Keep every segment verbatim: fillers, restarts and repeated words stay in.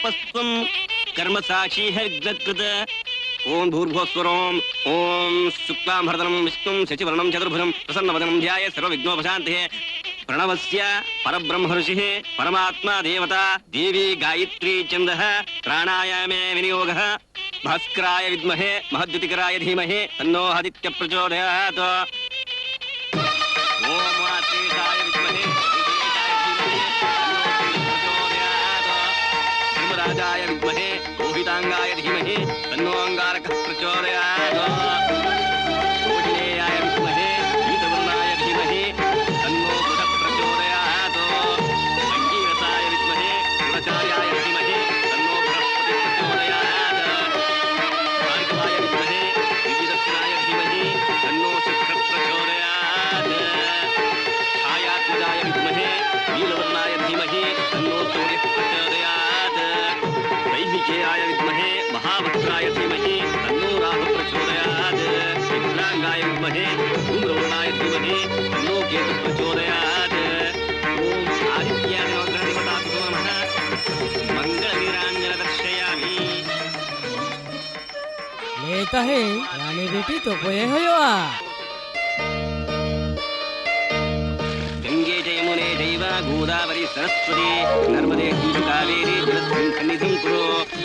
पस्वं कर्मसाक्षी है विघ्नकृत। ॐ भूर्भुवः स्वरोम्। ॐ शुक्लां भरधरं विष्णुं शशिवर्णं चतुर्भुजं प्रसन्नवदनं ध्याये सर्वविघ्नोपशान्तये। प्रणवस्य परब्रह्म ऋषिः परमात्मा देवता देवी गायत्री छन्दः। प्राणायामे विनियोगः। भास्कराय विद्महे महद्युतिकराय धीमहि तन्नो आदित्य प्रचोदयात्। ॐ आश्लेषाय विद्महे विश्लेषाय धीमहि तन्नो सूर्य प्रचोदयात्। धर्मराजाय विद्महे रोहितांगाय धीमहि तन्नो अंगारकः प्रचोदयात्। रोहिणेयाय विद्महे पीतवर्णाय धीमहि तन्नो बुधः प्रचोदयात्। अंगीरसाय विद्महे सुरचायाय धीमहि तन्नो बृहस्पतिः प्रचोदयात्। भार्गवाय विद्महे दिव्यदर्शनाय धीमहि तन्नो शुक्रः प्रचोदयात्। छायात्मजाय विद्महे नीलवर्णाय धीमहि तन्नो सूर्यः प्रचोदयात्। दैविकेयाय विद्महे महावक्त्राय धीमहि तन्नो राहु प्रचोदयात्। विकलांगाय विद्महे धूम्रवर्णाय धीमहि तन्नो केतु प्रचोदयात्। ॐ आदित्यादिनवग्रहदेवताभ्यो नमः। मङ्गलवीराञ्जन दर्शयामि। ले तहे रानी बेटी तो कोये होयोआ। गंगे च यमुने चैव गोदावरी सरस्वती नर्मदे सिंधु कावेरी जलस्मिन् सन्निधिं कुरु।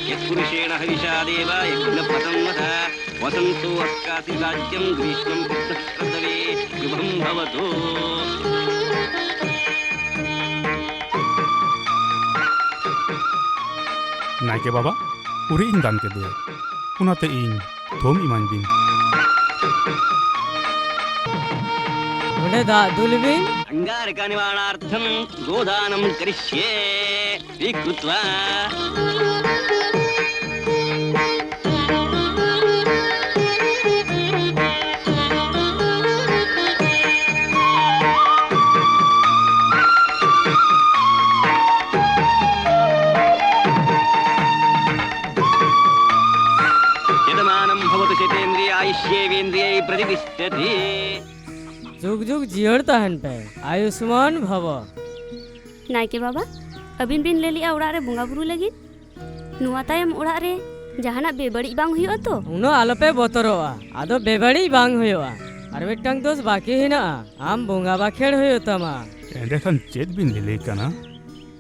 यत्पुरुषेण हविषा देवा यज्ञपतं वद। वसन्तो अस्कासि राज्यं ग्रीष्मं पुत्रः श्रद्धवे शुभं भवतु। ᱱᱟᱭᱠᱮ ᱵᱟᱵᱟ, ᱩᱨᱤᱡ ᱤᱧ ᱫᱟᱱ ᱠᱮᱫᱮᱭᱟ, ᱚᱱᱟᱛᱮ ᱤᱧ ᱛᱷᱩᱢ ᱤᱢᱟᱹᱧ ᱵᱤᱱ᱾ ᱚᱸᱰᱮ ᱫᱟᱜ ᱫᱩᱞ ᱵᱤᱱ᱾ अंगारकानिवारणार्थं गोदानं करिष्ये। स्वीकृत्वा। शतमानं भवतु शतेन्द्रिय आयुष्येवेन्द्रिये प्रतिष्ठति। ᱡᱩᱜᱽ ᱡᱩᱜᱽ ᱡᱤᱭᱟᱹᱲ ᱛᱟᱦᱮᱱ ᱯᱮ, ᱟᱭᱩᱥᱢᱟᱱ ᱵᱷᱟᱵᱟ᱾ ᱱᱟᱭᱠᱮ ᱵᱟᱵᱟ, ᱟᱹᱵᱤᱱ ᱵᱤᱱ ᱞᱟᱹᱭ ᱞᱮᱜᱼᱟ ᱚᱲᱟᱜ ᱨᱮ ᱵᱚᱸᱜᱟ ᱵᱩᱨᱩ ᱞᱟᱹᱜᱤᱫ? ᱱᱚᱣᱟ ᱛᱟᱭᱚᱢ ᱚᱲᱟᱜ ᱨᱮ ᱡᱟᱦᱟᱱᱟᱜ ᱵᱮᱵᱟᱹᱲᱤᱡ ᱵᱟᱝ ᱦᱩᱭᱩᱜᱼᱟ ᱛᱚ? ᱩᱱᱟᱹᱜ ᱟᱞᱚᱯᱮ ᱵᱚᱛᱚᱨᱚᱜᱼᱟ, ᱟᱫᱚ ᱵᱮᱵᱟᱹᱲᱤᱡ ᱵᱟᱝ ᱦᱩᱭᱩᱜᱼᱟ᱾ ᱟᱨ ᱢᱤᱫᱴᱟᱝ ᱫᱳᱥ ᱵᱟᱹᱠᱤ ᱦᱮᱱᱟᱜᱼᱟ, ᱟᱢ ᱵᱚᱸᱜᱟ ᱵᱟᱠᱷᱮᱲ ᱦᱩᱭᱩᱜ ᱛᱟᱢᱟ᱾ ᱮᱸᱰᱮᱠᱷᱟᱱ ᱪᱮᱫ ᱵᱤᱱ ᱞᱟᱹᱞᱟᱹᱭ ᱠᱟᱱᱟ?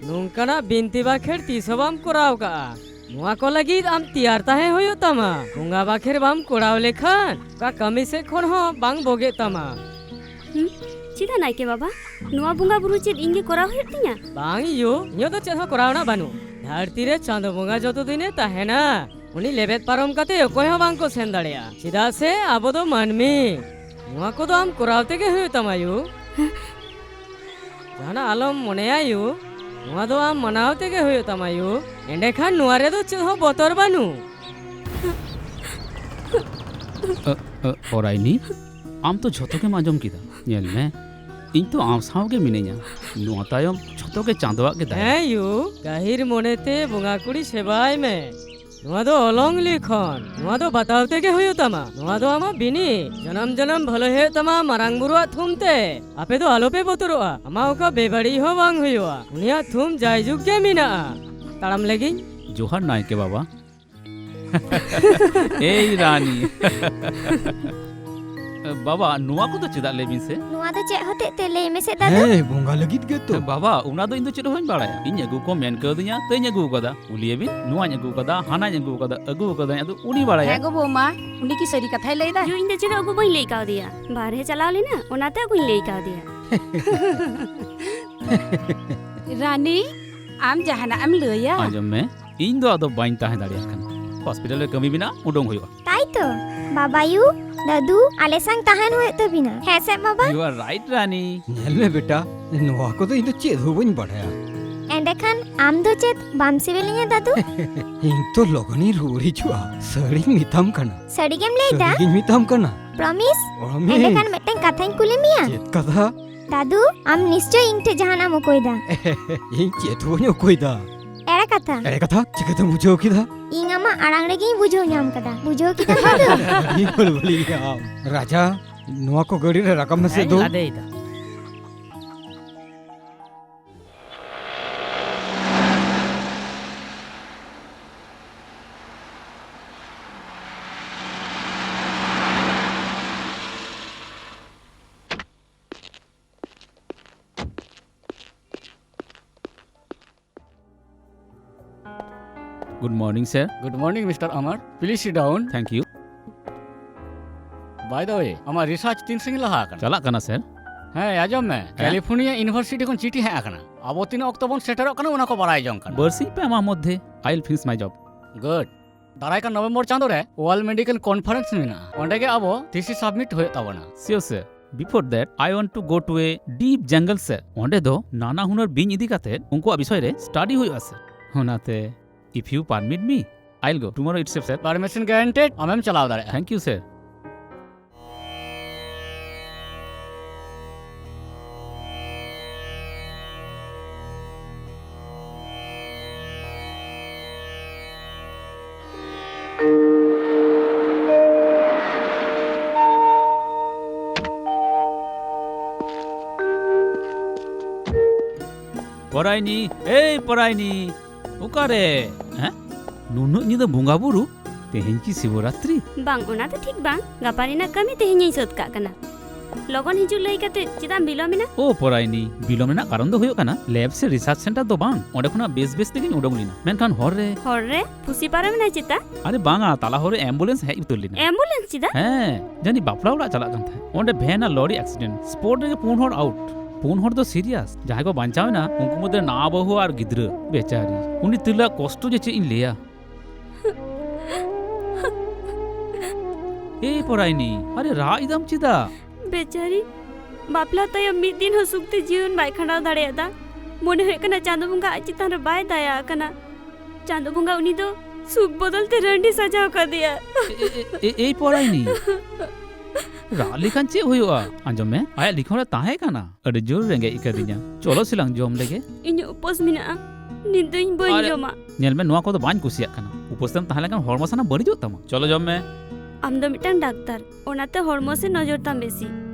ᱱᱚᱝᱠᱟᱱᱟᱜ ᱵᱤᱱᱛᱤ ᱵᱟᱠᱷᱮᱲ ᱛᱤᱥ ᱦᱚᱸ ᱵᱟᱢ ᱠᱚᱨᱟᱣ ᱠᱟᱜᱼᱟ᱾ ᱱᱚᱣᱟ ᱠᱚ ᱞᱟᱹᱜᱤᱫ ᱟᱢ ᱛᱮᱭᱟᱨ ᱛᱟᱦᱮᱸ ᱦᱩᱭᱩᱜ ᱛᱟᱢᱟ᱾ ᱵᱚᱸᱜᱟ ᱵᱟᱠᱷᱮᱲ ᱵᱟᱢ ᱠᱚᱨᱟᱣ ᱞᱮᱠᱷᱟᱱ ᱚᱠᱟ ᱠᱟᱹᱢᱤ ᱥᱮᱫ ᱠᱷᱚᱱ ᱦᱚᱸ ᱵᱟᱝ ᱵᱚᱜᱮᱜ ᱛᱟᱢᱟ᱾ ᱦᱩᱸ? ᱪᱮᱫᱟᱜ ᱱᱟᱭᱠᱮ ᱵᱟᱵᱟ? ᱱᱚᱣᱟ ᱵᱚᱸᱜᱟ ᱵᱩᱨᱩ ᱪᱮᱫ ᱤᱧ ᱜᱮ ᱠᱚᱨᱟᱣ ᱦᱩᱭᱩᱜ ᱛᱤᱧᱟ? ᱵᱟᱝ ᱭᱳ, ᱤᱧᱟᱹᱜ ᱫᱚ ᱪᱮᱫ ᱦᱚᱸ ᱠᱚᱨᱟᱣ ᱨᱮᱱᱟᱜ ᱵᱟᱹᱱᱩᱜ᱾ ᱫᱷᱟᱹᱨᱛᱤ ᱨᱮ ᱪᱟᱸᱫᱚ ᱵᱚᱸᱜᱟ ᱡᱚᱛᱚ ᱫᱤᱱᱮ ᱛᱟᱦᱮᱱᱟ, ᱩᱱᱤ ᱞᱮᱵᱮᱫ ᱯᱟᱨᱚᱢ ᱠᱟᱛᱮ ᱚᱠᱚᱭ ᱦᱚᱸ ᱵᱟᱝ ᱠᱚ ᱥᱮᱱ ᱫᱟᱲᱮᱭᱟᱜᱼᱟ, ᱪᱮᱫᱟᱜ ᱥᱮ ᱟᱵᱚ ᱫᱚ ᱢᱟᱹᱱᱢᱤ᱾ ᱱᱚᱣᱟ ᱠᱚᱫᱚ ᱟᱢ ᱠᱚᱨᱟᱣ ᱛᱮᱜᱮ ᱦᱩᱭᱩᱜ ᱛᱟᱢᱟ ᱭᱳ᱾ ᱡᱟᱦᱟᱱᱟᱜ ᱟᱞᱚᱢ ᱢᱚᱱᱮᱭᱟ ᱭᱳ, ᱱᱚᱣᱟ ᱫᱚ ᱟᱢ ᱢᱟᱱᱟᱣ ᱛᱮᱜᱮ ᱦᱩᱭᱩᱜ ᱛᱟᱢᱟ ᱭᱳ᱾ ᱮᱸᱰᱮᱠᱷᱟᱱ ᱱᱚᱣᱟ ᱨᱮᱫᱚ ᱪᱮᱫ ᱦᱚᱸ ᱵᱚᱛᱚᱨ ᱵᱟᱹᱱᱩᱜ᱾ ᱟᱹ, ᱟᱹ, ᱯᱚᱨᱟᱭᱱᱤ, ᱟᱢ ᱛᱚ ᱡᱷᱚᱛᱚ ᱜᱮᱢ ᱟᱸᱡᱚᱢ ᱠᱮᱫᱟ᱾ ᱧᱮᱞ ᱢᱮ, ᱤᱧ ᱛᱚ ᱟᱢ ᱥᱟᱶ ᱜᱮ ᱢᱤᱱᱟᱹᱧᱟ᱾ ᱱᱚᱣᱟ ᱛᱟᱭᱚᱢ ᱡᱷᱚᱛᱚ ᱜᱮ ᱪᱟᱸᱫᱚᱣᱟᱜ ᱜᱮ ᱫᱟᱭᱟ᱾ ᱦᱮᱸ ᱭᱳ, ᱜᱟᱹᱦᱤᱨ ᱢᱚᱱᱮᱛᱮ ᱵᱚᱸᱜᱟ ᱠᱩᱲᱤ ᱥᱮᱵᱟᱭ ᱢᱮ᱾ ᱱᱚᱣᱟ ᱫᱚ ᱚᱞᱚᱝ ᱞᱤᱠᱷᱚᱱ᱾ ᱱᱚᱣᱟ ᱫᱚ ᱵᱟᱛᱟᱣ ᱛᱮᱜᱮ ᱦᱩᱭᱩᱜ ᱛᱟᱢᱟ᱾ ᱱᱚᱣᱟ ᱫᱚ ᱟᱢᱟᱜ ᱵᱤᱱᱤᱰ᱾ ᱡᱟᱱᱟᱢ ᱡᱟᱱᱟᱢ ᱵᱷᱟᱹᱞᱟᱹᱭ ᱦᱩᱭᱩᱜ ᱛᱟᱢᱟ ᱢᱟᱨᱟᱝ ᱵᱩᱨᱩᱣᱟᱜ ᱛᱷᱩᱢ ᱛᱮ᱾ ᱟᱯᱮ ᱫᱚ ᱟᱞᱚᱯᱮ ᱵᱚᱛᱚᱨᱚᱜᱼᱟ᱾ ᱟᱢᱟᱜ ᱚᱠᱟ ᱵᱮᱵᱟᱹᱲᱤᱡ ᱦᱚᱸ ᱵᱟᱝ ᱦᱩᱭᱩᱜᱼᱟ᱾ ᱩᱱᱤᱭᱟᱜ ᱛᱷᱩᱢ ᱡᱟᱭᱡᱩᱜᱽ ᱜᱮ ᱢᱮᱱᱟᱜᱼᱟ᱾ ᱛᱟᱲᱟᱢ ᱞᱮᱜᱤᱧ᱾ ᱡᱚᱦᱟᱨ ᱱᱟᱭᱠᱮ ᱵᱟᱵᱟ᱾ ᱮᱭ ᱨᱟᱱᱤ᱾ ᱵᱟᱵᱟ, ᱱᱚᱣᱟ ᱠᱚᱫᱚ ᱪᱮᱫᱟᱜ ᱞᱟᱹᱭ ᱵᱤᱱ ᱥᱮ? ᱱᱚᱣᱟ ᱫᱚ ᱪᱮᱫ ᱦᱚᱛᱮᱡ ᱛᱮ ᱞᱟᱹᱭ ᱢᱮᱥᱮ ᱫᱟᱫᱩ? ᱦᱮᱸ, ᱵᱚᱸᱜᱟ ᱞᱟᱹᱜᱤᱫ ᱜᱮᱛᱚ᱾ ᱵᱟᱵᱟ, ᱚᱱᱟ ᱫᱚ ᱤᱧ ᱫᱚ ᱪᱮᱫ ᱦᱚᱸ ᱵᱟᱹᱧ ᱵᱟᱲᱟᱭᱟ᱾ ᱤᱧ ᱟᱹᱜᱩ ᱠᱚ ᱢᱮᱱ ᱠᱟᱣᱫᱤᱧᱟ, ᱛᱚᱧ ᱟᱹᱜᱩ ᱠᱟᱫᱟ᱾ ᱠᱩᱞᱤᱭᱮᱵᱤᱱ, ᱱᱚᱣᱟᱧ ᱟᱹᱜᱩ ᱠᱟᱫᱟ, ᱦᱟᱱᱟᱧ ᱟᱹᱜᱩ ᱠᱟᱫᱟ, ᱟᱹᱜᱩ ᱠᱟᱫᱟᱧ, ᱟᱫᱚ ᱩᱱᱤ ᱵᱟᱲᱟᱭᱟ᱾ ᱦᱮᱸ ᱜᱳ ᱵᱳᱢᱟ, ᱩᱱᱤ ᱠᱤ ᱥᱟᱹᱨᱤ ᱠᱟᱛᱷᱟᱭ ᱞᱟᱹᱭ ᱫᱟ? ᱭᱳ, ᱤᱧ ᱫᱚ ᱪᱮᱫ ᱦᱚᱸ ᱟᱹᱜᱩ ᱵᱟᱹᱧ ᱞᱟᱹᱭ ᱠᱟᱣᱫᱮᱭᱟ, ᱵᱟᱨᱦᱮ ᱪᱟᱞᱟᱣ ᱞᱮᱱᱟ, ᱚᱱᱟᱛᱮ ᱟᱹᱜᱩᱧ ᱞᱟᱹᱭ ᱠᱟᱣᱫᱮᱭᱟ᱾ ᱨᱟᱱᱤ, ᱟᱢ ᱡᱟᱦᱟᱱᱟᱜ ᱮᱢ ᱞᱟᱹᱭᱟ? ᱟᱸᱡᱚᱢ ᱢᱮ, ᱤᱧ ᱫᱚ ᱟᱫᱚ ᱵᱟᱹᱧ ᱛᱟᱦᱮᱸ ᱫᱟᱲᱮᱭᱟᱜ ᱠᱟᱱᱟ᱾ ᱦᱚᱥᱯᱤᱴᱟᱞ ᱨᱮ ᱠᱟᱹᱢᱤ ᱢᱮᱱᱟᱜᱼᱟ, ᱩᱰᱩᱝ ᱦᱩᱭᱩᱜᱼᱟ᱾ ᱛᱟᱭ ᱛᱚ, ᱵᱟᱵᱟᱭᱩ, ᱫᱟᱫᱩ, ᱟᱞᱮ ᱥᱟᱝ ᱛᱟᱦᱮᱱ ᱦᱩᱭᱩᱜ ᱛᱟᱵᱤᱱᱟ᱾ ᱦᱮᱸ ᱥᱮ ᱵᱟᱵᱟ? You are right, ᱨᱟᱱᱤ᱾ ᱧᱮᱞ ᱢᱮ ᱵᱮᱴᱟ, ᱱᱚᱣᱟ ᱠᱚᱫᱚ ᱤᱧ ᱫᱚ ᱪᱮᱫ ᱦᱚᱸ ᱵᱟᱹᱧ ᱵᱟᱲᱟᱭᱟ᱾ ᱮᱸᱰᱮᱠᱷᱟᱱ ᱟᱢ ᱫᱚ ᱪᱮᱫ ᱵᱟᱢ ᱥᱤᱵᱤᱞᱤᱧᱟ ᱫᱟᱫᱩ? ᱤᱧ ᱛᱚ ᱞᱚᱜᱚᱱᱤᱧ ᱨᱩᱣᱟᱹᱲ ᱦᱤᱡᱩᱜᱼᱟ᱾ ᱥᱟᱹᱨᱤᱧ ᱢᱮᱛᱟᱢ ᱠᱟᱱᱟ᱾ ᱥᱟᱹᱨᱤ ᱜᱮᱢ ᱞᱟᱹᱭ ᱫᱟ? ᱥᱟᱹᱨᱤᱜᱤᱧ ᱢᱮᱛᱟᱢ ᱠᱟᱱᱟ᱾ Promise? Promise᱾ ᱮᱸᱰᱮᱠᱷᱟᱱ ᱢᱤᱫᱴᱟᱝ ᱠᱟᱛᱷᱟᱧ ᱠᱩᱞᱤ ᱢᱮᱭᱟ᱾ ᱪᱮᱫ ᱠᱟᱛᱷᱟ? ᱫᱟᱫᱩ, ᱟᱢ ᱱᱤᱥᱪᱚᱭ ᱤᱧ ᱴᱷᱮᱡ ᱡᱟᱦᱟᱱᱟᱜ ᱮᱢ ᱚᱠᱚᱭ ᱫᱟ᱾ ᱤᱧ ᱪᱮᱫ ᱦᱚᱸ ᱵᱟᱹᱧ ᱚᱠᱚᱭ ᱫᱟ᱾ ᱮᱲᱮ ᱠᱟᱛᱷᱟ᱾ ᱮᱲᱮ ᱠᱟᱛᱷᱟ? ᱪᱤᱠᱟᱹᱛᱮᱢ ᱵᱩᱡᱷᱟᱹᱣ ᱠᱮᱫᱟ? ᱤᱧ ᱟᱢᱟᱜ ᱟᱲᱟᱝ ᱨᱮᱜᱮᱧ ᱵᱩᱡᱷᱟᱹᱣ ᱧᱟᱢ ᱠᱟᱫᱟ᱾ ᱵᱩᱡᱷᱟᱹᱣ ᱠᱮᱫᱟᱢ ᱫᱟᱫᱩ? ᱟᱹᱰᱤ ᱵᱟᱹᱲᱵᱟᱹᱲᱤ ᱟᱢ᱾ ᱨᱟᱡᱟ, ᱱᱚᱣᱟ ᱠᱚ ᱜᱟᱹᱰᱤ ᱨᱮ ᱨᱟᱠᱟᱵ ᱢᱮᱥᱮ ᱦᱮᱸᱧ ᱫᱩ᱾ ᱞᱟᱫᱮᱭᱮᱫᱟ᱾ Good morning, sir. Good morning, Mister Amar. Please sit down. Thank you. By the way, ᱟᱢᱟᱜ ᱨᱤᱥᱟᱨᱪ ᱛᱤᱱ ᱥᱟᱺᱜᱤᱧ ᱞᱟᱦᱟ ᱟᱠᱟᱱᱟ? ᱪᱟᱞᱟᱜ ᱠᱟᱱᱟ, sir. ᱦᱮᱸ, ᱟᱸᱡᱚᱢ ᱢᱮ, ᱦᱮᱸ? ᱠᱮᱞᱤᱯᱷᱳᱨᱱᱤᱭᱟ ᱤᱭᱩᱱᱤᱵᱷᱟᱨᱥᱤᱴᱤ ᱠᱷᱚᱱ ᱪᱤᱴᱷᱤ ᱦᱮᱡ ᱟᱠᱟᱱᱟ᱾ ᱟᱵᱚ ᱛᱤᱱᱟᱹᱜ ᱚᱠᱛᱚ ᱵᱚᱱ ᱥᱮᱴᱮᱨᱚᱜ ᱠᱟᱱᱟ, ᱚᱱᱟ ᱠᱚ ᱵᱟᱲᱟᱭ ᱡᱚᱝ ᱠᱟᱱᱟ᱾ ᱵᱟᱨᱥᱤᱧ ᱯᱮ ᱮᱢᱟ ᱢᱚᱫᱽᱫᱷᱮ, I will finish my job. Good. ᱫᱟᱨᱟᱭ ᱠᱟᱱ ᱱᱚᱵᱷᱮᱢᱵᱚᱨ ᱪᱟᱸᱫᱳ ᱨᱮ ᱣᱟᱨᱞᱰ ᱢᱮᱰᱤᱠᱮᱞ ᱠᱚᱱᱯᱷᱟᱨᱮᱱᱥ ᱢᱮᱱᱟᱜᱼᱟ᱾ ᱚᱸᱰᱮ ᱜᱮ ᱟᱵᱚ ᱛᱷᱤᱥᱤᱥ ᱥᱟᱵᱢᱤᱴ ᱦᱩᱭᱩᱜ ᱛᱟᱵᱚᱱᱟ᱾ Sure, sir. Before that, I want to go to a deep jungle, sir. ᱚᱸᱰᱮ ᱫᱚ ᱱᱟᱱᱟ ᱦᱩᱱᱟᱹᱨ ᱵᱤᱧ ᱤᱫᱤ ᱠᱟᱛᱮ ᱩᱱᱠᱩᱣᱟᱜ ᱵᱤᱥᱚᱭ ᱨᱮ ᱥᱴᱟᱰᱤ ᱦᱩᱭᱩᱜᱼᱟ, sir. ᱚᱱᱟᱛᱮ, if you permit me, I'll go tomorrow itself, sir. Permission granted, ᱟᱢᱮᱢ ᱪᱟᱞᱟᱣ ᱫᱟᱲᱮᱭᱟᱜᱼᱟ᱾ Thank you, sir. ᱯᱚᱨᱟᱭᱱᱤ, ᱮᱭ ᱯᱚᱨᱟᱭᱱᱤ, ᱚᱠᱟᱨᱮ? ᱦᱮᱸ? ᱱᱩᱱᱟᱹᱜ ᱧᱤᱫᱟᱹ ᱵᱚᱸᱜᱟ ᱵᱩᱨᱩ? ᱛᱮᱦᱮᱧ ᱠᱤ ᱥᱤᱵᱚᱨᱟᱛᱨᱤ? ᱵᱟᱝ, ᱚᱱᱟ ᱫᱚ ᱴᱷᱤᱠ ᱵᱟᱝ᱾ ᱜᱟᱯᱟ ᱨᱮᱱᱟᱜ ᱠᱟᱹᱢᱤ ᱛᱮᱦᱮᱧᱤᱧ ᱥᱟᱹᱛ ᱠᱟᱜ ᱠᱟᱱᱟ᱾ ᱞᱚᱜᱚᱱ ᱦᱤᱡᱩᱜ ᱞᱟᱹᱭ ᱠᱟᱛᱮ ᱪᱮᱫᱟᱜ ᱮᱢ ᱵᱤᱞᱚᱢ ᱮᱱᱟ? ᱳ ᱯᱚᱨᱟᱭᱱᱤ, ᱵᱤᱞᱚᱢ ᱨᱮᱱᱟᱜ ᱠᱟᱨᱚᱱ ᱫᱚ ᱦᱩᱭᱩᱜ ᱠᱟᱱᱟ ᱞᱮᱵ ᱥᱮ ᱨᱤᱥᱟᱨᱪ ᱥᱮᱱᱴᱟᱨ ᱫᱚ ᱵᱟᱝ, ᱚᱸᱰᱮ ᱠᱷᱚᱱᱟᱜ ᱵᱮᱥ ᱵᱮᱥ ᱛᱮᱜᱤᱧ ᱩᱰᱩᱝ ᱞᱮᱱᱟ, ᱢᱮᱱᱠᱷᱟᱱ ᱦᱚᱨ ᱨᱮ ᱦᱚᱨ ᱨᱮ ᱯᱩᱥᱤ ᱯᱟᱨᱚᱢ ᱮᱱᱟᱭ ᱪᱮᱛᱟ? ᱟᱨᱮ ᱵᱟᱝᱟ, ᱛᱟᱞᱟ ᱦᱚᱨ ᱨᱮ ᱮᱢᱵᱩᱞᱮᱱᱥ ᱦᱮᱡ ᱩᱛᱟᱹᱨ ᱞᱮᱱᱟ᱾ ᱮᱢᱵᱩᱞᱮᱱᱥ ᱪᱮᱫᱟᱜ? ᱦᱮᱸ, ᱡᱟᱹᱱᱤᱡ ᱵᱟᱯᱞᱟ ᱚᱲᱟᱜ ᱪᱟᱞᱟᱜ ᱠᱟᱱ ᱛᱟᱦᱮᱸᱫ᱾ ᱚᱸᱰᱮ ᱵᱷᱮᱱ ᱟᱨ ᱞᱚᱨᱤ ᱮᱠᱥᱤᱰᱮᱱᱴ, ᱥᱯᱚᱴ ᱨᱮᱜᱮ ᱯᱩᱱ ᱦᱚᱲ ᱟᱣᱩᱴ᱾ ᱯᱩᱱ ᱦᱚᱲ ᱫᱚ ᱥᱤᱨᱤᱭᱟᱥ, ᱡᱟᱦᱟᱸᱭ ᱠᱚ ᱵᱟᱧᱪᱟᱣ ᱮᱱᱟ ᱩᱱᱠᱩ ᱢᱩᱫᱽᱨᱮ ᱱᱟᱣᱟ ᱵᱟᱹᱦᱩ ᱟᱨ ᱜᱤᱫᱽᱨᱟᱹ᱾ ᱵᱮᱪᱟᱨᱤ, ᱩᱱᱤ ᱛᱤᱨᱞᱟᱹᱣᱟᱜ ᱠᱚᱥᱴᱚ ᱡᱮ ᱪᱮᱫ ᱤᱧ ᱞᱟᱹᱭᱟ᱾ ᱮ ᱯᱚᱨᱟᱭᱱᱤ, ᱟᱨᱮ ᱨᱟᱜ ᱮᱫᱟᱢ ᱪᱮᱫᱟᱜ? ᱵᱮᱪᱟᱨᱤ, ᱵᱟᱯᱞᱟ ᱛᱟᱭᱚᱢ ᱢᱤᱫ ᱫᱤᱱ ᱦᱚᱸ ᱥᱩᱠᱛᱮ ᱡᱤᱭᱚᱱ ᱵᱟᱭ ᱠᱷᱟᱸᱰᱟᱣ ᱫᱟᱲᱮᱭᱟᱫᱟ᱾ ᱢᱚᱱᱮ ᱦᱩᱭᱩᱜ ᱠᱟᱱᱟ ᱪᱟᱸᱫᱚ ᱵᱚᱸᱜᱟ ᱟᱡ ᱪᱮᱛᱟᱱ ᱨᱮ ᱵᱟᱭ ᱫᱟᱭᱟ ᱟᱠᱟᱱᱟ᱾ ᱪᱟᱸᱫᱚ ᱵᱚᱸᱜᱟ ᱩᱱᱤ ᱫᱚ ᱥᱩᱠ ᱵᱚᱫᱚᱞ ᱛᱮ ᱨᱟᱺᱰᱤ ᱥᱟᱡᱟᱣ ᱠᱟᱫᱮᱭᱟ᱾ ᱮ, ᱮ, ᱮ, ᱮ, ᱮᱭ ᱯᱚᱨᱟᱭᱱᱤ, ᱨᱟᱜ ᱞᱮᱠᱷᱟᱱ ᱪᱮᱫ ᱦᱩᱭᱩᱜᱼᱟ? ᱟᱸᱡᱚᱢ ᱢᱮ, ᱟᱭᱟᱜ ᱞᱤᱠᱷᱚᱱ ᱨᱮ ᱛᱟᱦᱮᱸ ᱠᱟᱱᱟ, "ᱟᱹᱰᱤ ᱡᱳᱨ ᱨᱮᱸᱜᱮᱡ ᱟᱠᱟᱫᱤᱧᱟ, ᱪᱚᱞᱚ ᱥᱮᱞᱟᱝ ᱡᱚᱢ ᱞᱮᱜᱮ᱾" ᱤᱧᱟᱹᱜ ᱩᱯᱟᱹᱥ ᱢᱮᱱᱟᱜᱼᱟ, ᱱᱤᱛ ᱫᱚ ᱤᱧ ᱵᱟᱹᱧ ᱟᱨ ᱡᱚᱢᱟ᱾ ᱧᱮᱞ ᱢᱮ, ᱱᱚᱣᱟ ᱠᱚᱫᱚ ᱵᱟᱹᱧ ᱠᱩᱥᱤᱭᱟᱜ ᱠᱟᱱᱟ᱾ ᱩᱯᱟᱹᱥ ᱛᱮᱢ ᱛᱟᱦᱮᱸ ᱞᱮᱱᱠᱷᱟᱱ ᱦᱚᱲᱢᱚ ᱥᱟᱱᱟᱢ ᱵᱟᱹᱲᱤᱡᱚᱜ ᱛᱟᱢᱟ᱾ ᱪᱚᱞᱚ ᱡᱚᱢ ᱢᱮ᱾ ᱟᱢ ᱫᱚ ᱢᱤᱫᱴᱟᱝ ᱰᱟᱠᱛᱟᱨ, ᱚᱱᱟᱛᱮ ᱦᱚᱲᱢᱚ ᱥᱮᱫ ᱱᱚᱡᱚᱨ ᱛᱟᱢ ᱵᱮᱥᱤ᱾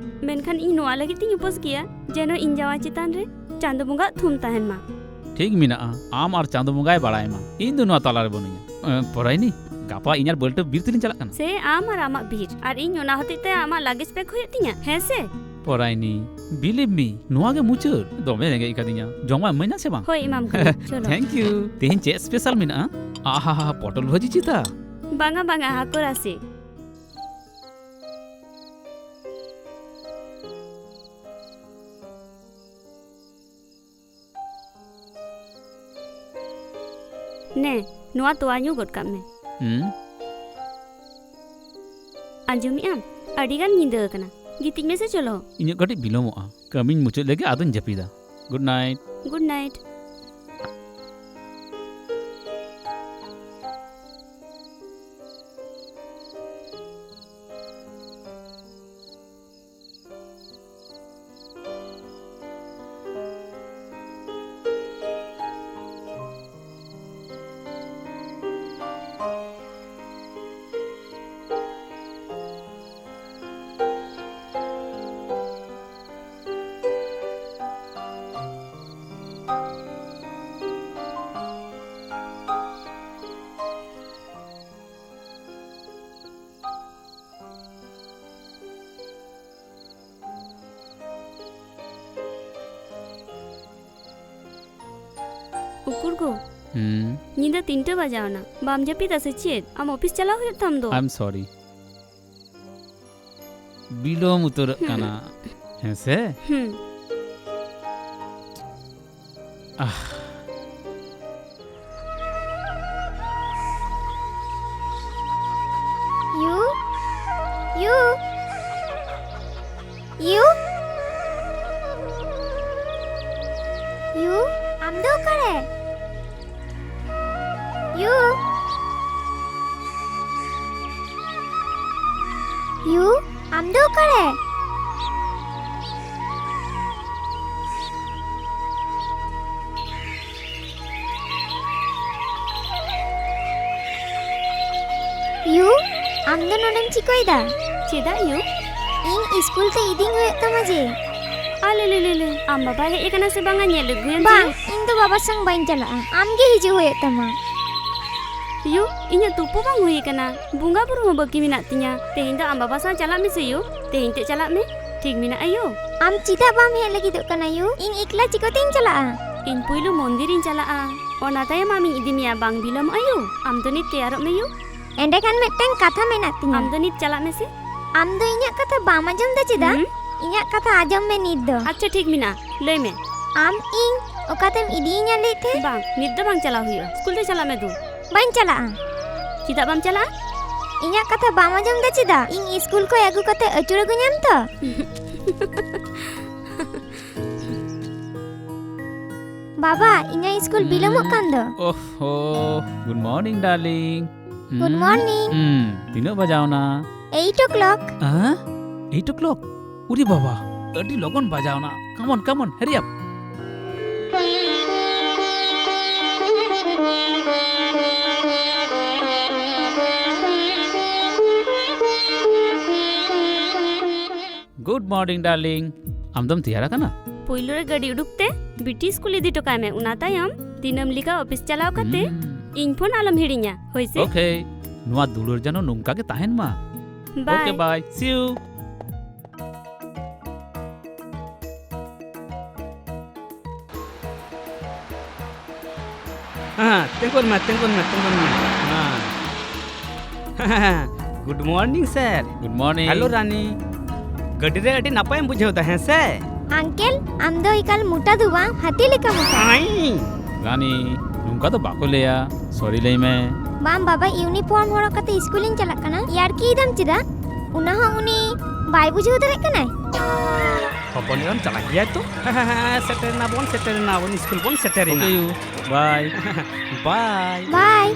ᱢᱮᱱᱠᱷᱟᱱ ᱤᱧ ᱱᱚᱣᱟ ᱞᱟᱹᱜᱤᱫ ᱛᱤᱧ ᱩᱯᱟᱹᱥ ᱜᱮᱭᱟ, ᱡᱮᱱᱚ ᱤᱧ ᱡᱟᱶᱟᱭ ᱪᱮᱛᱟᱱ ᱨᱮ ᱪᱟᱸᱫᱚ ᱵᱚᱸᱜᱟᱣᱟᱜ ᱛᱷᱩᱢ ᱛᱟᱦᱮᱱ ᱢᱟ᱾ ᱴᱷᱤᱠ ᱢᱮᱱᱟᱜᱼᱟ, ᱟᱢ ᱟᱨ ᱪᱟᱸᱫᱚ ᱵᱚᱸᱜᱟᱭ ᱵᱟᱲᱟᱭ ᱢᱟ, ᱤᱧ ᱫᱚ ᱱᱚᱣᱟ ᱛᱟᱞᱟ ᱨᱮ ᱵᱟᱹᱱᱩᱧᱟ᱾ ᱮ, ᱯᱚᱨᱟᱭᱱᱤ, ᱜᱟᱯᱟ ᱤᱧ ᱟᱨ ᱵᱟᱹᱞᱴᱟᱹ ᱵᱤᱨ ᱛᱮᱞᱤᱧ ᱪᱟᱞᱟᱜ ᱠᱟᱱᱟ᱾ ᱥᱮ ᱟᱢ ᱟᱨ ᱟᱢᱟᱜ ᱵᱤᱨ, ᱟᱨ ᱤᱧ ᱚᱱᱟ ᱦᱚᱛᱮᱡ ᱛᱮ ᱟᱢᱟᱜ ᱞᱟᱜᱮᱡᱽ ᱯᱮᱠ ᱦᱩᱭᱩᱜ ᱛᱤᱧᱟ, ᱦᱮᱸ ᱥᱮ? ᱯᱚᱨᱟᱭᱱᱤ, believe me, ᱱᱚᱣᱟ ᱜᱮ ᱢᱩᱪᱟᱹᱫ᱾ ᱫᱚᱢᱮ ᱨᱮᱸᱜᱮᱡ ᱟᱠᱟᱫᱤᱧᱟ, ᱡᱚᱢᱟᱜ ᱤᱢᱟᱹᱧᱟ ᱥᱮ ᱵᱟᱝ? ᱦᱳᱭ, ᱮᱢᱟᱢ ᱠᱟᱹᱱᱟᱹᱧ, ᱪᱚᱞᱚ᱾ Thank you. ᱛᱮᱦᱮᱧ ᱪᱮᱫ ᱥᱯᱮᱥᱟᱞ ᱢᱮᱱᱟᱜᱼᱟ? ᱟᱦᱟ, ᱯᱚᱴᱚᱞ ᱵᱷᱟᱹᱡᱤ ᱪᱮᱛᱟ? ᱵᱟᱝᱟ, ᱵᱟᱝᱟ, ᱦᱟᱹᱠᱩ ᱨᱟᱥᱮ᱾ ᱱᱮ, ᱱᱚᱣᱟ ᱛᱚᱣᱟ ᱧᱩ ᱜᱚᱫ ᱠᱟᱜ ᱢᱮ᱾ ᱦᱩᱸ? ᱟᱸᱡᱚᱢᱮᱜ ᱟᱢ? ᱟᱹᱰᱤ ᱜᱟᱱ ᱧᱤᱫᱟᱹ ᱟᱠᱟᱱᱟ᱾ ᱜᱤᱛᱤᱡ ᱢᱮᱥᱮ ᱪᱚᱞᱚ᱾ ᱤᱧᱟᱹᱜ ᱠᱟᱹᱴᱤᱡ ᱵᱤᱞᱚᱢᱚᱜᱼᱟ᱾ ᱠᱟᱹᱢᱤᱧ ᱢᱩᱪᱟᱹᱫ ᱞᱮᱜᱮ, ᱟᱫᱚᱧ ᱡᱟᱹᱯᱤᱫᱟ᱾ Good night᱾ Good night᱾ ᱩᱠᱩᱨ ᱜᱳ? ᱦᱩᱸ᱾ ᱧᱤᱫᱟᱹ ᱛᱤᱱᱴᱟᱹ ᱵᱟᱡᱟᱣᱱᱟ᱾ ᱵᱟᱢ ᱡᱟᱹᱯᱤᱫᱟ ᱥᱮ ᱪᱮᱫ? ᱟᱢ ᱚᱯᱷᱤᱥ ᱪᱟᱞᱟᱣ ᱦᱩᱭᱩᱜ ᱛᱟᱢ ᱫᱚ᱾ I'm sorry. ᱵᱤᱞᱚᱢ ᱩᱛᱟᱹᱨᱚᱜ ᱦᱩᱸ᱾ ᱠᱟᱱᱟ᱾ ᱦᱮᱸ ᱥᱮ? ᱦᱩᱸ᱾ ᱟᱦ᱾ ᱭᱩ? ᱭᱩ? ᱭᱩ? ᱭᱩ? ᱟᱢ ᱫᱚ ᱚᱠᱟᱨᱮ? ᱭᱩ? ᱭᱩ, ᱟᱢ ᱫᱚ ᱚᱠᱟᱨᱮ? ᱭᱩ, ᱟᱢ ᱫᱚ ᱱᱚᱰᱮᱢ ᱪᱤᱠᱟᱹᱭᱮᱫᱟ? ᱪᱮᱫᱟᱜ ᱭᱩ? ᱤᱧ ᱤᱥᱠᱩᱞ ᱛᱮ ᱤᱫᱤᱧ ᱦᱩᱭᱩᱜ ᱛᱟᱢᱟ ᱡᱮ᱾ ᱟᱞᱮ ᱞᱮ ᱞᱮ ᱞᱮ, ᱟᱢ ᱵᱟᱵᱟ ᱦᱮᱡ ᱟᱠᱟᱱᱟ ᱥᱮ ᱵᱟᱝᱟ, ᱧᱮᱞ ᱟᱹᱜᱩᱭᱮᱢ ᱥᱮ᱾ ᱵᱟᱝ, ᱤᱧ ᱫᱚ ᱵᱟᱵᱟ ᱥᱟᱝ ᱵᱟᱹᱧ ᱪᱟᱞᱟᱜᱼᱟ, ᱟᱢ ᱜᱮ ᱦᱤᱡᱩᱜ ᱦᱩᱭᱩᱜ ᱛᱟᱢᱟ᱾ ᱭᱩ, ᱤᱧᱟᱹᱜ ᱛᱩᱯᱩ ᱵᱟᱝ ᱦᱩᱭ ᱟᱠᱟᱱᱟ, ᱵᱚᱸᱜᱟ ᱵᱩᱨᱩ ᱦᱚᱸ ᱵᱟᱹᱠᱤ ᱢᱮᱱᱟᱜ ᱛᱤᱧᱟ᱾ ᱛᱮᱦᱮᱧ ᱫᱚ ᱟᱢ ᱵᱟᱵᱟ ᱥᱟᱶ ᱪᱟᱞᱟᱜ ᱢᱮᱥᱮ ᱭᱩ, ᱛᱮᱦᱮᱧ ᱛᱮ ᱪᱟᱞᱟᱜ ᱢᱮ, ᱴᱷᱤᱠ ᱢᱮᱱᱟᱜᱼᱟ ᱭᱩ᱾ ᱟᱢ ᱪᱮᱫᱟᱜ ᱵᱟᱢ ᱦᱮᱡ ᱞᱟᱹᱜᱤᱫᱚᱜ ᱠᱟᱱᱟ ᱭᱩ? ᱤᱧ ᱮᱠᱞᱟ ᱪᱤᱠᱟᱹᱛᱤᱧ ᱪᱟᱞᱟᱜᱼᱟ? ᱤᱧ ᱯᱩᱭᱞᱩ ᱢᱚᱱᱫᱤᱨ ᱤᱧ ᱪᱟᱞᱟᱜᱼᱟ, ᱚᱱᱟ ᱛᱟᱭᱚᱢ ᱟᱢᱤᱧ ᱤᱫᱤ ᱢᱮᱭᱟ, ᱵᱟᱝ ᱵᱤᱞᱚᱢᱚᱜ ᱟᱭᱩ? ᱟᱢ ᱫᱚ ᱱᱤᱛ ᱛᱮᱭᱟᱨᱚᱜ ᱢᱮ ᱭᱩ᱾ ᱮᱸᱰᱮᱠᱷᱟᱱ ᱢᱤᱫᱴᱟᱝ ᱠᱟᱛᱷᱟ ᱢᱮᱱᱟᱜ ᱛᱤᱧᱟ᱾ ᱟᱢ ᱫᱚ ᱱᱤᱛ ᱪᱟᱞᱟᱜ ᱢᱮᱥᱮ᱾ ᱟᱢ ᱫᱚ ᱤᱧᱟᱜ ᱠᱟᱛᱷᱟ ᱵᱟᱢ ᱟᱸᱡᱚᱢ ᱫᱟ ᱪᱮᱫᱟᱜ? ᱦᱩᱸ? ᱤᱧᱟᱜ ᱠᱟᱛᱷᱟ ᱟᱸᱡᱚᱢ ᱢᱮ ᱱᱤᱛ ᱫᱚ᱾ ᱟᱪᱪᱷᱟ, ᱴᱷᱤᱠ ᱢᱮᱱᱟᱜᱼᱟ, ᱞᱟᱹᱭ ᱢᱮ᱾ ᱟᱢ ᱤᱧ ᱚᱠᱟᱛᱮᱢ ᱤᱫᱤᱭᱤᱧᱟ ᱞᱟᱹᱭ ᱛᱮ? ᱵᱟᱝ, ᱱᱤᱛ ᱫᱚ ᱵᱟᱝ ᱪᱟᱞᱟᱣ ᱦᱩᱭᱩᱜᱼᱟ, ᱥᱠᱩᱞ ᱛᱮ ᱪᱟᱞᱟᱜ ᱢᱮ ᱫᱩ᱾ ᱵᱟᱹᱧ ᱪᱟᱞᱟᱜᱼᱟ᱾ ᱪᱮᱫᱟᱜ ᱵᱟᱢ ᱪᱟᱞᱟᱜᱼᱟ? ᱤᱧᱟᱜ ᱠᱟᱛᱷᱟ ᱵᱟᱢ ᱟᱸᱡᱚᱢ ᱫᱟ ᱪᱮᱫᱟᱜ? ᱤᱧ ᱥᱠᱩᱞ ᱠᱷᱚᱱ ᱟᱹᱜᱩ ᱠᱟᱛᱮ ᱟᱹᱪᱩᱨ ᱟᱹᱜᱩᱧᱟᱢ ᱛᱚ? ᱵᱟᱵᱟ, ᱤᱧᱟᱜ ᱥᱠᱩᱞ ᱵᱤᱞᱚᱢᱚᱜ ᱠᱟᱱ ᱫᱚ᱾ ᱳᱦᱳ, good morning, darling. Good morning. ᱦᱩᱸ, ᱛᱤᱱᱟᱹᱜ ᱵᱟᱡᱟᱣᱱᱟ? Eight o'clock. ᱦᱮᱸ? Eight o'clock? ᱩᱨᱮ ᱵᱟᱵᱟ, ᱟᱹᱰᱤ ᱞᱚᱜᱚᱱ ᱵᱟᱡᱟᱣᱱᱟ᱾ Come on, come on, hurry up. Good morning, darling. ᱟᱢ ᱫᱚᱢ ᱛᱮᱭᱟᱨ ᱟᱠᱟᱱᱟ? ᱯᱩᱭᱞᱩ ᱨᱮ ᱜᱟᱹᱰᱤ ᱩᱰᱩᱠ ᱛᱮ ᱵᱤᱴᱤ ᱥᱠᱩᱞ ᱤᱫᱤ ᱦᱚᱴᱚ ᱠᱟᱭ ᱢᱮ, ᱚᱱᱟ ᱛᱟᱭᱚᱢ ᱫᱤᱱᱟᱹᱢ ᱞᱮᱠᱟ ᱚᱯᱷᱤᱥ ᱪᱟᱞᱟᱣ ᱠᱟᱛᱮ ᱦᱩᱸ᱾ ᱤᱧ ᱯᱷᱳᱱ ᱟᱞᱚᱢ ᱦᱤᱲᱤᱧᱟ, ᱦᱳᱭ ᱥᱮ? Okay. ᱱᱚᱣᱟ ᱫᱩᱞᱟᱹᱲ ᱡᱮᱱᱚ ᱱᱚᱝᱠᱟ ᱜᱮ ᱛᱟᱦᱮᱱ ᱢᱟ᱾ Bye. Okay, bye. See you. ᱦᱮᱸ, ᱛᱤᱸᱜᱩᱱ ᱢᱮ, ᱛᱤᱸᱜᱩᱱ ᱢᱮ, ᱛᱤᱸᱜᱩᱱ ᱢᱮ᱾ ᱦᱮᱸ᱾ Good morning, sir. Good morning. Hello, ᱨᱟᱱᱤ᱾ ᱜᱟᱹᱰᱤ ᱨᱮ ᱟᱹᱰᱤ ᱱᱟᱯᱟᱭᱮᱢ ᱵᱩᱡᱷᱟᱹᱣ ᱫᱟ, ᱦᱮᱸ ᱥᱮ? Uncle, ᱟᱢ ᱫᱚ ᱮᱠᱟᱞ ᱢᱚᱴᱟ ᱫᱚ ᱵᱟᱝ, ᱦᱟᱹᱛᱤ ᱞᱮᱠᱟ ᱢᱚᱴᱟ᱾ ᱟᱭ᱾ ᱨᱟᱱᱤ, ᱱᱚᱝᱠᱟ ᱫᱚ ᱵᱟᱠᱚ ᱞᱟᱹᱭᱟ᱾ Sorry ᱞᱟᱹᱭ ᱢᱮ᱾ ᱵᱟᱝ ᱵᱟᱵᱟ, uniform ᱦᱚᱨᱚᱜ ᱠᱟᱛᱮ ᱥᱠᱩᱞᱤᱧ ᱪᱟᱞᱟᱜ ᱠᱟᱱᱟ᱾ ᱤᱭᱟᱨᱠᱤ ᱮᱫᱟᱢ ᱪᱮᱫᱟᱜ? ᱚᱱᱟ ᱦᱚᱸ ᱩᱱᱤ ᱵᱟᱭ ᱵᱩᱡᱷᱟᱹᱣ ᱫᱟᱲᱮᱭᱟᱜ ᱠᱟᱱᱟᱭ᱾ ᱦᱚᱯᱚᱱ ᱮᱨᱟᱢ ᱪᱟᱞᱟᱜ ᱜᱮᱭᱟᱭ ᱛᱚ᱾ ᱥᱮᱴᱮᱨ ᱮᱱᱟ ᱵᱚᱱ, ᱥᱮᱴᱮᱨ ᱮᱱᱟ ᱵᱚᱱ, ᱥᱠᱩᱞ ᱵᱚᱱ ᱥᱮᱴᱮᱨ ᱮᱱᱟ᱾ Okay, you. Bye. Bye. Bye.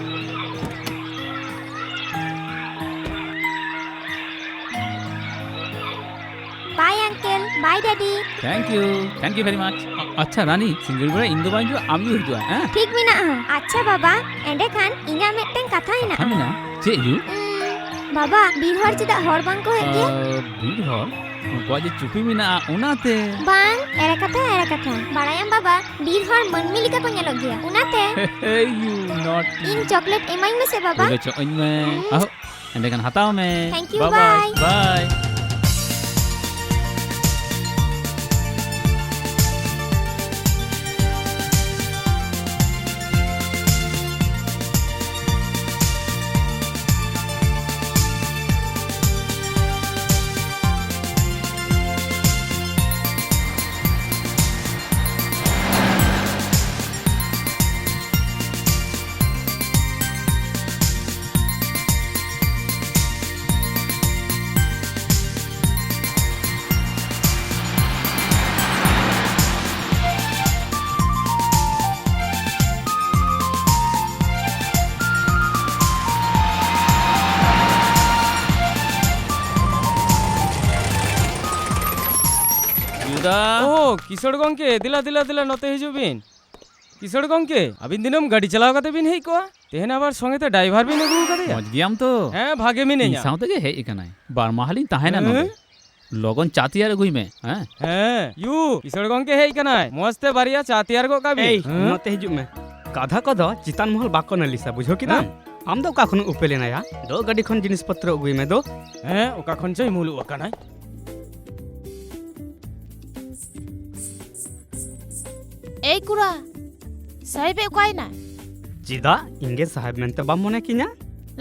Bye, uncle. Bye, daddy. Thank you. Thank you very much. ᱟ-, ᱟᱪᱪᱷᱟ, ᱨᱟᱱᱤ, ᱥᱤᱸᱜᱟᱹᱲ ᱵᱮᱲᱟ ᱤᱧ ᱫᱚ ᱵᱟᱹᱧ ᱦᱤᱡᱩᱜᱼᱟ, ᱟᱢ ᱜᱮ ᱦᱤᱡᱩᱜᱼᱟ, ᱦᱮᱸ? ᱴᱷᱤᱠ ᱢᱮᱱᱟᱜᱼᱟ᱾ ᱟᱪᱪᱷᱟ, ᱵᱟᱵᱟ, ᱮᱸᱰᱮᱠᱷᱟᱱ ᱤᱧᱟᱹᱜ ᱢᱤᱫᱴᱟᱝ ᱠᱟᱛᱷᱟ ᱦᱮᱱᱟᱜᱼᱟ᱾ ᱠᱟᱛᱷᱟ ᱢᱮᱱᱟᱜᱼᱟ? ᱪᱮᱫ ᱭᱩ? ᱩᱸ, ᱵᱟᱵᱟ, ᱵᱤᱨ ᱦᱚᱲ ᱪᱮᱫᱟᱜ ᱦᱚᱲ ᱵᱟᱝ ᱠᱚ ᱦᱮᱡ ᱜᱮᱭᱟ? ᱟ, ᱵᱤᱨ ᱦᱚᱲ? ᱩᱱᱠᱩᱣᱟᱜ ᱡᱮ ᱪᱩᱯᱤ ᱢᱮᱱᱟᱜᱼᱟ, ᱚᱱᱟᱛᱮ᱾ ᱵᱟᱝ, ᱮᱲᱮ ᱠᱟᱛᱷᱟ, ᱮᱲᱮ ᱠᱟᱛᱷᱟ᱾ ᱵᱟᱲᱟᱭᱟᱢ ᱵᱟᱵᱟ, ᱵᱤᱨ ᱦᱚᱲ ᱢᱟᱹᱱᱢᱤ ᱞᱮᱠᱟ ᱠᱚ ᱧᱮᱞᱚᱜ ᱜᱮᱭᱟ, ᱚᱱᱟᱛᱮ᱾ ᱦᱮ, ᱦᱮ, ᱭᱩ ᱱᱚᱴ᱾ ᱤᱧ ᱪᱚᱠᱞᱮᱴ ᱮᱢᱟᱹᱧ ᱢᱮᱥᱮ, ᱵᱟᱵᱟ᱾ ᱦᱳᱭ, ᱪᱚᱜ ᱟᱹᱧ ᱢᱮ᱾ ᱦᱩᱸ᱾ ᱟᱦᱳ, ᱮᱸᱰᱮᱠᱷᱟᱱ ᱦᱟᱛᱟᱣ ᱢᱮ᱾ Thank you, bye bye. Bye. Bye. ᱫᱟ᱾ ᱳ, ᱠᱤᱥᱚᱲ ᱜᱚᱝᱠᱮ, ᱫᱮᱞᱟ, ᱫᱮᱞᱟ, ᱫᱮᱞᱟ, ᱱᱚᱛᱮ ᱦᱤᱡᱩᱜ ᱵᱤᱱ᱾ ᱠᱤᱥᱚᱲ ᱜᱚᱝᱠᱮ, ᱟᱹᱵᱤᱱ ᱫᱤᱱᱟᱹᱢ ᱜᱟᱹᱰᱤ ᱪᱟᱞᱟᱣ ᱠᱟᱛᱮ ᱵᱤᱱ ᱦᱮᱡ ᱠᱚᱜᱼᱟ, ᱛᱮᱦᱮᱧ ᱟᱵᱟᱨ ᱥᱚᱸᱜᱮ ᱛᱮ ᱰᱟᱭᱵᱷᱟᱨ ᱵᱤᱱ ᱟᱹᱜᱩ ᱟᱠᱟᱫᱮᱭᱟ? ᱢᱚᱡᱽ ᱜᱮᱭᱟᱢ ᱛᱚ? ᱦᱮᱸ, ᱵᱷᱟᱜᱮ ᱢᱤᱱᱟᱹᱧᱟ᱾ ᱤᱧ ᱥᱟᱶ ᱛᱮᱜᱮ ᱦᱮᱡ ᱟᱠᱟᱱᱟᱭ, ᱵᱟᱨ ᱢᱟᱦᱟ ᱞᱤᱧ ᱛᱟᱦᱮᱱᱟ ᱦᱮᱸ? ᱱᱚᱰᱮ᱾ ᱞᱚᱜᱚᱱ ᱪᱟ ᱛᱮᱭᱟᱨ ᱟᱹᱜᱩᱭ ᱢᱮ, ᱦᱮᱸ? ᱦᱮᱸ, ᱭᱩ, ᱠᱤᱥᱚᱲ ᱜᱚᱝᱠᱮ ᱦᱮᱡ ᱟᱠᱟᱱᱟᱭ, ᱢᱚᱡᱽ ᱛᱮ ᱵᱟᱨᱭᱟ ᱪᱟ ᱛᱮᱭᱟᱨ ᱜᱚᱫ ᱠᱟᱜ ᱵᱤᱱ᱾ ᱮᱭ, ᱦᱮᱸ? ᱱᱚᱛᱮ ᱦᱤᱡᱩᱜ ᱢᱮ᱾ ᱠᱟᱛᱷᱟ ᱠᱚᱫᱚ ᱪᱮᱛᱟᱱ ᱢᱚᱦᱚᱞ ᱵᱟᱠᱚ ᱱᱟᱹᱞᱤᱥᱟ, ᱵᱩᱡᱷᱟᱹᱣ ᱠᱮᱫᱟᱢ? ᱦᱮᱸ? ᱟᱢ ᱫᱚ ᱚᱠᱟ ᱠᱷᱚᱱ ᱩᱯᱮᱞ ᱮᱱᱟᱭᱟ? ᱫᱚ ᱜᱟᱹᱰᱤ ᱠᱷᱚᱱ ᱡᱤᱱᱤᱥ ᱯᱚᱛᱨᱚ ᱟᱹᱜᱩᱭ ᱢᱮ ᱫᱚ᱾ ᱦᱮᱸ, ᱚᱠᱟ ᱠᱷᱚᱱ ᱪᱚᱭ ᱢᱩᱞᱩᱜ ᱟᱠᱟᱱᱟᱭ᱾ ᱮᱭ ᱠᱩᱲᱟ, ᱥᱟᱦᱮᱵ ᱮ ᱚᱠᱟᱭᱮᱱᱟ? ᱪᱮᱫᱟᱜ? ᱤᱧ ᱜᱮ ᱥᱟᱦᱮᱵ ᱢᱮᱱᱛᱮ ᱵᱟᱢ ᱢᱚᱱᱮ ᱠᱤᱧᱟ?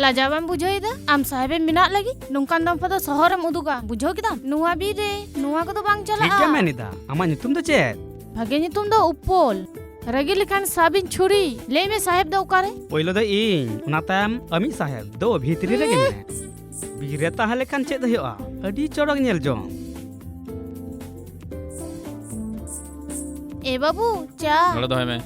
ᱞᱟᱡᱟᱣ ᱵᱟᱢ ᱵᱩᱡᱷᱟᱹᱣ ᱮᱫᱟ? ᱟᱢ ᱥᱟᱦᱮᱵ ᱮᱢ ᱵᱮᱱᱟᱜ ᱞᱟᱹᱜᱤᱫ ᱱᱚᱝᱠᱟᱱ ᱫᱚᱢᱯᱷᱟ ᱫᱚ ᱥᱚᱦᱚᱨ ᱮᱢ ᱩᱫᱩᱜᱟ, ᱵᱩᱡᱷᱟᱹᱣ ᱠᱮᱫᱟᱢ? ᱱᱚᱣᱟ ᱵᱤᱨ ᱨᱮ ᱱᱚᱣᱟ ᱠᱚᱫᱚ ᱵᱟᱝ ᱴᱷᱤᱠ ᱪᱟᱞᱟᱜᱼᱟ᱾ ᱜᱮᱢ ᱢᱮᱱ ᱮᱫᱟ᱾ ᱟᱢᱟᱜ ᱧᱩᱛᱩᱢ ᱫᱚ ᱪᱮᱫ? ᱵᱷᱟᱜᱮ ᱧᱩᱛᱩᱢ ᱫᱚ ᱩᱯᱚᱞ᱾ ᱨᱟᱹᱜᱤ ᱞᱮᱠᱷᱟᱱ ᱥᱟᱵᱤᱧ ᱪᱷᱩᱨᱤ᱾ ᱞᱟᱹᱭ ᱢᱮ, ᱥᱟᱦᱮᱵ ᱫᱚ ᱚᱠᱟᱨᱮ? ᱯᱳᱭᱞᱳ ᱫᱚ ᱤᱧ, ᱚᱱᱟ ᱛᱟᱭᱚᱢ ᱟᱢᱤᱡ ᱥᱟᱦᱮᱵ᱾ ᱫᱚ ᱵᱷᱤᱛᱨᱤ ᱨᱮ ᱜᱮ ᱢᱮᱱᱟᱭᱟ᱾ ᱵᱤᱨ ᱨᱮ ᱛᱟᱦᱮᱸ ᱞᱮᱠᱷᱟᱱ ᱪᱮᱫ ᱦᱩᱭᱩᱜᱼᱟ? ᱟᱹᱰᱤ ᱪᱚᱨᱚᱠ ᱧᱮᱞ ᱡᱚᱝ᱾ ᱮ ᱵᱟᱹᱵᱩ, ᱪᱟ᱾ ᱱᱚᱰᱮ ᱫᱚᱦᱚᱭ ᱢᱮ᱾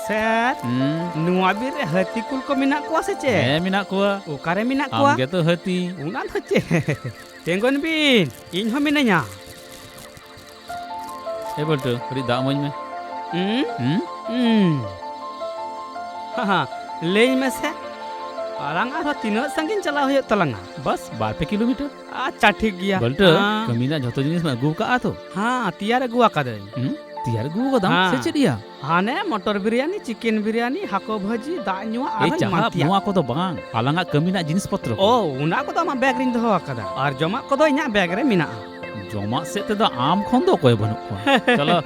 ᱥᱮᱨ, ᱦᱩᱸ? ᱱᱚᱣᱟ ᱵᱤᱨ ᱨᱮ ᱦᱟᱹᱛᱤ ᱠᱩᱞ ᱠᱚ ᱢᱮᱱᱟᱜ ᱠᱚᱣᱟ ᱥᱮ ᱪᱮᱫ? ᱦᱮᱸ, ᱢᱮᱱᱟᱜ ᱠᱚᱣᱟ᱾ ᱚᱠᱟᱨᱮ ᱢᱮᱱᱟᱜ ᱠᱚᱣᱟ? ᱟᱢ ᱜᱮᱛᱚ ᱦᱟᱹᱛᱤ᱾ ᱚᱱᱟ ᱫᱚ ᱪᱮᱫ? ᱛᱤᱸᱜᱩᱱ ᱵᱤᱱ, ᱤᱧ ᱦᱚᱸ ᱢᱤᱱᱟᱹᱧᱟ᱾ ᱮ ᱵᱚᱞᱴᱩ, ᱠᱟᱹᱴᱤᱡ ᱫᱟᱜ ᱤᱢᱟᱹᱧ ᱢᱮ᱾ ᱦᱩᱸ? ᱦᱩᱸ? ᱦᱩᱸ᱾ ᱦᱟ ᱦᱟ, ᱞᱟᱹᱭ ᱢᱮᱥᱮ, ᱟᱞᱟᱝ ᱟᱨᱦᱚᱸ ᱛᱤᱱᱟᱹᱜ ᱥᱟᱺᱜᱤᱧ ᱪᱟᱞᱟᱣ ᱦᱩᱭᱩᱜ ᱛᱟᱞᱟᱝᱟ? ᱵᱟᱥ, ᱵᱟᱨ ᱯᱮ ᱠᱤᱞᱳᱢᱤᱴᱟᱨ᱾ ᱟᱪᱪᱷᱟ, ᱴᱷᱤᱠ ᱜᱮᱭᱟ᱾ ᱵᱚᱞᱴᱩ, ᱦᱮᱸ᱾ ᱠᱟᱹᱢᱤ ᱨᱮᱱᱟᱜ ᱡᱷᱚᱛᱚ ᱡᱤᱱᱤᱥ ᱢᱟ ᱟᱹᱜᱩ ᱠᱟᱜᱼᱟ ᱛᱚ? ᱦᱮᱸ, ᱛᱮᱭᱟᱨ ᱟᱹᱜᱩ ᱟᱠᱟᱫᱟᱹᱧ᱾ ᱦᱩᱸ? ᱛᱮᱭᱟᱨ ᱟᱹᱜᱩ ᱟᱠᱟᱫᱟᱢ? ᱦᱮᱸ᱾ ᱥᱮ ᱪᱮᱫ ᱭᱟ? ᱦᱟᱱᱮ ᱢᱚᱴᱚᱨ ᱵᱤᱨᱭᱟᱱᱤ, ᱪᱤᱠᱮᱱ ᱵᱤᱨᱭᱟᱱᱤ, ᱦᱟᱹᱠᱩ ᱵᱷᱟᱹᱡᱤ, ᱫᱟᱜ ᱧᱩᱣᱟᱜ, ᱮᱭ ᱟᱨᱦᱚᱸ ᱮᱢᱟᱱ ᱪᱟᱦᱟᱵ, ᱛᱮᱭᱟᱜ᱾ ᱱᱚᱣᱟ ᱠᱚᱫᱚ ᱵᱟᱝ, ᱟᱞᱟᱝᱟᱜ ᱠᱟᱹᱢᱤ ᱨᱮᱱᱟᱜ ᱡᱤᱱᱤᱥ ᱯᱚᱛᱨᱚ ᱠᱚ᱾ ᱳ, ᱚᱱᱟ ᱠᱚᱫᱚ ᱟᱢᱟᱜ ᱵᱮᱜᱽ ᱨᱤᱧ ᱫᱚᱦᱚ ᱟᱠᱟᱫᱟ, ᱟᱨ ᱡᱚᱢᱟᱜ ᱠᱚᱫᱚ ᱤᱧᱟᱹᱜ ᱵᱮᱜᱽ ᱨᱮ ᱢᱮᱱᱟᱜᱼᱟ᱾ ᱡᱚᱢᱟᱜ ᱥᱮᱫ ᱛᱮᱫᱚ ᱟᱢ ᱠᱷᱚᱱ ᱫᱚ ᱚᱠᱚᱭ ᱵᱟᱹᱱᱩᱜ ᱠᱚᱣᱟ᱾ ᱪᱚᱞᱚ᱾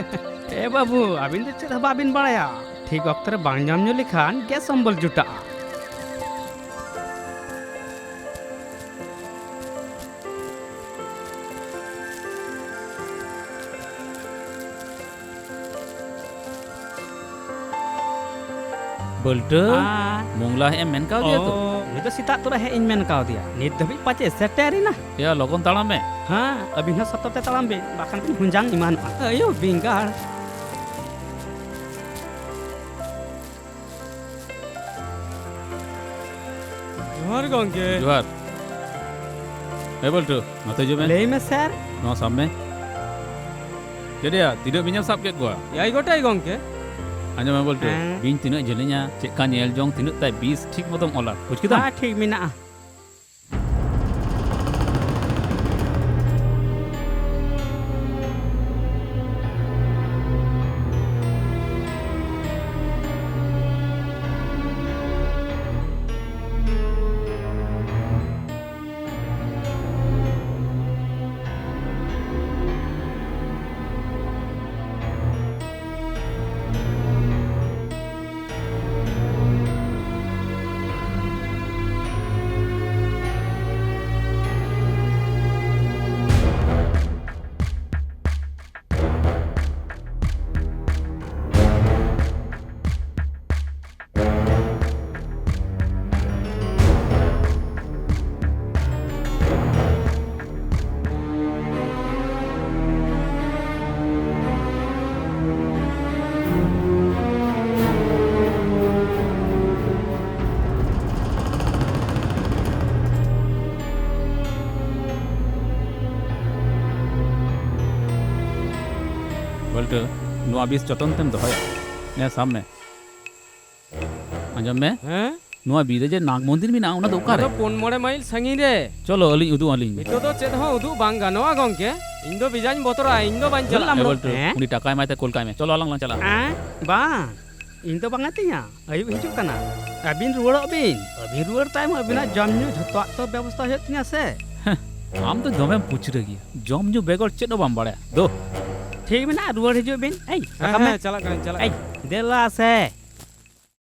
ᱮ ᱵᱟᱹᱵᱩ, ᱟᱹᱵᱤᱱ ᱫᱚ ᱪᱮᱫ ᱦᱚᱸ ᱵᱟᱵᱤᱱ ᱵᱟᱲᱟᱭᱟ᱾ ᱴᱷᱤᱠ ᱚᱠᱛᱚ ᱨᱮ ᱵᱟᱝ ᱡᱚᱢ ᱧᱩ ᱞᱮᱠᱷᱟᱱ ᱜᱮᱥ ᱚᱢᱵᱚᱞ ᱡᱩᱴᱟᱜᱼᱟ᱾ ᱵᱟᱹᱞᱴᱟᱹ, ᱦᱮᱸ᱾ ᱢᱚᱝᱞᱟ ᱦᱮᱡ ᱮᱢ ᱢᱮᱱ ᱠᱟᱣᱫᱮᱭᱟ ᱛᱚ? ᱚ, ᱩᱱᱤ ᱫᱚ ᱥᱮᱛᱟᱜ ᱛᱚᱨᱟ ᱦᱮᱡ ᱤᱧ ᱢᱮᱱ ᱠᱟᱣᱫᱮᱭᱟ, ᱱᱤᱛ ᱫᱷᱟᱹᱵᱤᱡ ᱯᱟᱪᱮ ᱥᱮᱴᱮᱨ ᱮᱱᱟ᱾ ᱮᱭᱟ, ᱞᱚᱜᱚᱱ ᱛᱟᱲᱟᱢ ᱢᱮ᱾ ᱦᱮᱸ, ᱟᱹᱵᱤᱱ ᱦᱚᱸ ᱥᱚᱛᱚᱨ ᱛᱮ ᱛᱟᱲᱟᱢ ᱵᱤᱱ, ᱵᱟᱠᱷᱟᱱ ᱵᱤᱱ ᱦᱩᱸᱡᱟᱝ ᱮᱢᱟᱱᱚᱜᱼᱟ᱾ ᱟᱭᱳ ᱵᱮᱸᱜᱟᱲ᱾ ᱡᱚᱦᱟᱨ ᱜᱚᱝᱠᱮ᱾ ᱡᱚᱦᱟᱨ᱾ ᱮ ᱵᱚᱞᱴᱩ, ᱱᱚᱛᱮ ᱦᱤᱡᱩᱜ ᱢᱮ᱾ ᱞᱟᱹᱭ ᱢᱮ ᱥᱮᱨ᱾ ᱱᱚᱣᱟ ᱥᱟᱵ ᱢᱮ᱾ ᱪᱮᱫ ᱭᱟ, ᱛᱤᱱᱟᱹᱜ ᱵᱤᱧᱮᱢ ᱥᱟᱵ ᱠᱮᱫ ᱠᱚᱣᱟ? ᱮᱭᱟᱭ ᱜᱚᱴᱟᱭ ᱜᱚᱝᱠᱮ᱾ ᱟᱸᱡᱚᱢ ᱢᱮ ᱵᱚᱞᱴᱩ, ᱦᱮᱸ᱾ ᱵᱤᱧ ᱛᱤᱱᱟᱹᱜ ᱡᱮᱞᱮᱧᱟ, ᱪᱮᱫ ᱠᱟ ᱧᱮᱞ ᱡᱚᱝ, ᱛᱤᱱᱟᱹᱜ ᱛᱟᱭ ᱵᱤᱥ, ᱴᱷᱤᱠ ᱢᱚᱛᱚᱢ ᱚᱞᱟ, ᱵᱩᱡ ᱠᱮᱫᱟᱢ? ᱦᱮᱸ, ᱴᱷᱤᱠ ᱢᱮᱱᱟᱜᱼᱟ᱾ ᱵᱚᱞᱴᱩ, ᱱᱚᱣᱟ ᱵᱤᱥ ᱡᱚᱛᱚᱱ ᱛᱮᱢ ᱫᱚᱦᱚᱭᱟ᱾ ᱱᱮ ᱥᱟᱵ ᱢᱮ᱾ ᱟᱸᱡᱚᱢ ᱢᱮ᱾ ᱦᱮᱸ? ᱱᱚᱣᱟ ᱵᱤᱨ ᱨᱮ ᱡᱮ ᱱᱟᱜᱽ ᱢᱚᱱᱫᱤᱨ ᱢᱮᱱᱟᱜᱼᱟ, ᱚᱱᱟ ᱫᱚ ᱚᱠᱟᱨᱮ? ᱚᱱᱟ ᱫᱚ ᱯᱩᱱ ᱢᱚᱬᱮ ᱢᱟᱭᱤᱞ ᱥᱟᱺᱜᱤᱧ ᱨᱮ᱾ ᱪᱚᱞᱚ, ᱟᱹᱞᱤᱧ ᱩᱫᱩᱜ ᱟᱹᱞᱤᱧ ᱢᱮ᱾ ᱱᱤᱛᱚᱜ ᱫᱚ ᱪᱮᱫ ᱦᱚᱸ ᱩᱫᱩᱜ ᱵᱟᱝ ᱜᱟᱱᱚᱜᱼᱟ ᱜᱚᱝᱠᱮ᱾ ᱤᱧ ᱫᱚ ᱵᱮᱡᱟᱧ ᱵᱚᱛᱚᱨᱟ, ᱤᱧ ᱫᱚ ᱵᱟᱹᱧ ᱪᱟᱞᱟᱜᱼᱟ᱾ ᱮ ᱵᱚᱞᱴᱩ, ᱦᱮᱸ? ᱩᱱᱤ ᱴᱟᱠᱟ ᱮᱢᱟᱭ ᱛᱮ ᱠᱩᱞ ᱠᱟᱭ ᱢᱮ᱾ ᱪᱚᱞᱚ, ᱟᱞᱟᱝ ᱞᱟᱝ ᱪᱟᱞᱟᱜᱼᱟ᱾ ᱦᱮᱸ? ᱵᱟᱝ, ᱤᱧ ᱫᱚ ᱵᱟᱝ ᱟᱹᱛᱤᱧᱟ᱾ ᱟᱹᱭᱩᱵ ᱦᱤᱡᱩᱜ ᱠᱟᱱᱟ᱾ ᱟᱹᱵᱤᱱ ᱨᱩᱣᱟᱹᱲᱚᱜ ᱵᱤᱱ᱾ ᱟᱹᱵᱤᱱ ᱨᱩᱣᱟᱹᱲ ᱛᱟᱭᱚᱢ ᱟᱹᱵᱤᱱᱟᱜ ᱡᱚᱢ ᱧᱩ ᱡᱷᱚᱛᱚᱣᱟᱜ ᱛᱚ ᱵᱮᱵᱚᱥᱛᱷᱟ ᱦᱩᱭᱩᱜ ᱛᱤᱧᱟ ᱥᱮ᱾ ᱟᱢ ᱫᱚ ᱫᱚᱢᱮᱢ ᱯᱩᱪᱨᱟᱹ ᱜᱮᱭᱟ᱾ ᱡᱚᱢ ᱧᱩ ᱵᱮᱜᱚᱨ ᱪᱮᱫ ᱦᱚᱸ ᱵᱟᱢ ᱵᱟᱲᱟᱭᱟ᱾ ᱫᱳ᱾ ᱴᱷᱤᱠ ᱢᱮᱱᱟᱜᱼᱟ, ᱨᱩᱣᱟᱹᱲ ᱦᱤᱡᱩᱜ ᱵᱤᱱ᱾ ᱮᱭ, ᱦᱮᱸ, ᱨᱟᱠᱟᱵ ᱢᱮ᱾ ᱦᱮᱸ, ᱪᱟᱞᱟᱜ ᱠᱟᱹᱱᱟᱹᱧ, ᱪᱟᱞᱟᱜ ᱮᱭ, ᱠᱟᱹᱱᱟᱹᱧ᱾ ᱫᱮᱞᱟ ᱥᱮ᱾